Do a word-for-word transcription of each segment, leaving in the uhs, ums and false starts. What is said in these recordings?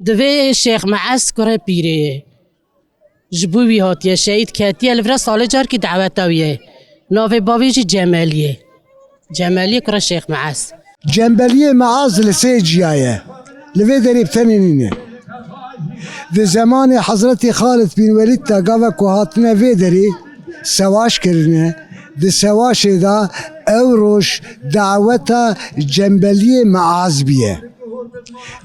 Divê Şêx Meez kurê pîrê ye. Ji bo wî hatiye, şehîd ketiye, li vir salê carkî daweta wî ye. Navê bavê jî Cemelî ye. Cemelî kurê Şêx Meez. Cembeliyê Meaz li sê ciya ye. Li vê derê bi tenê nîne. Di zemanê Hezretî Xalid bin Welîd de gava ku hatine vê derê sewaş kirine, di sewaşê de ew roj daweta Cembeliyê Meaz biye.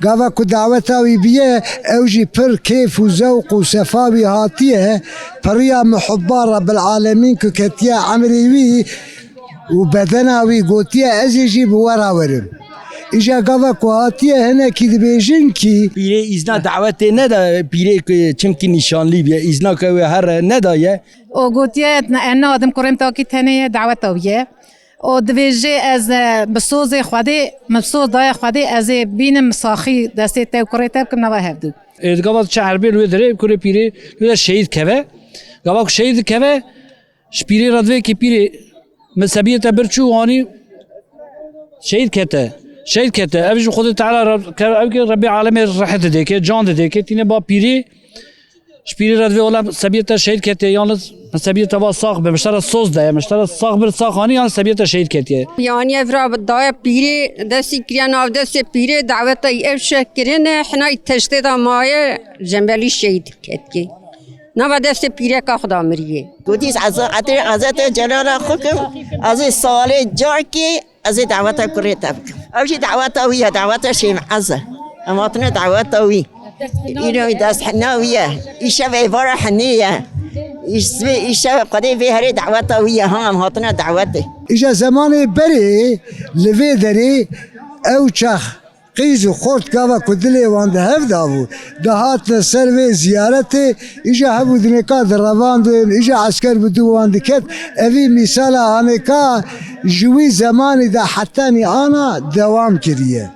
Gava ku daweta wî biye, ew jî pir kêf û zewq û sefa wî hatiye, piriya muhibba Rebbil Alemîn ku ketiye emrê wî û bedena wî gotiye, ez ê jî bi we re werim. Îja gava ku hatiye hinekî dibêjin kî. Pîrê îzna dawetê neda, pîrê ku çimkî nîşanlî biye, îzna ke wê here nedaye. O gotiye, "Ez nadim kurê min takî tenê ye, daweta wî ye." O dibêje, "Ez, e, bi sozê Xwedê, min soz daye Xwedê, ez ê bînim saxî destê te û kurê te bikim nava hevdû." Ê, gava çi erbê li wê derê, kurê pîrê li wê de şehîd keve. Gava ku şehîd dikeve, ji pîrê re divê ki pîrê min sebiyê te bir çû, anî şehîd kete. Şehîd kete. Ev ji Xwedê Teala re, ke-, ev ki Rebbê Alemê rehet didê ke, can didê ke, tîne ba pîrê, ji pîrê re divê ola sebiyê te şehîd kete, yalnız min sebiyê te va sax be, min ji te re soz daye, min ji te re sax bir sax anî, yalnız sebiyê te şehîd ketiye. Yanî ev ra daye pîrê, destî kiriye nav destê pîrê, daweta ev şeh kirine, hinay teştê de maye, Cembelî şehîd ketke. Nava destê pîreka xwe de miriyê. Gotî ez ê Hezretê Celala xwe kim, ez ê salê carkê, ez ê daweta kurê te bikim. Ew jî daweta wî ye, daweta Şêx Meez e. Em hatine daweta wî. Îro dest hina wî ye. Îşev êvara hinê ye. Îşev, îşev Xwedê vê herê daweta wî ye. Ha, em hatine dawetê. Îja zemanê berê li vê derê ew çax Qîz û xort gava ku dilê wan di hev de bû, dihatine ser vê ziyaretê, îja hev û dinêka direvandin, îja esker bi dû wan diket. Evî mîsala anêka ji wî zemanî de hetanî ana dewam kiriye.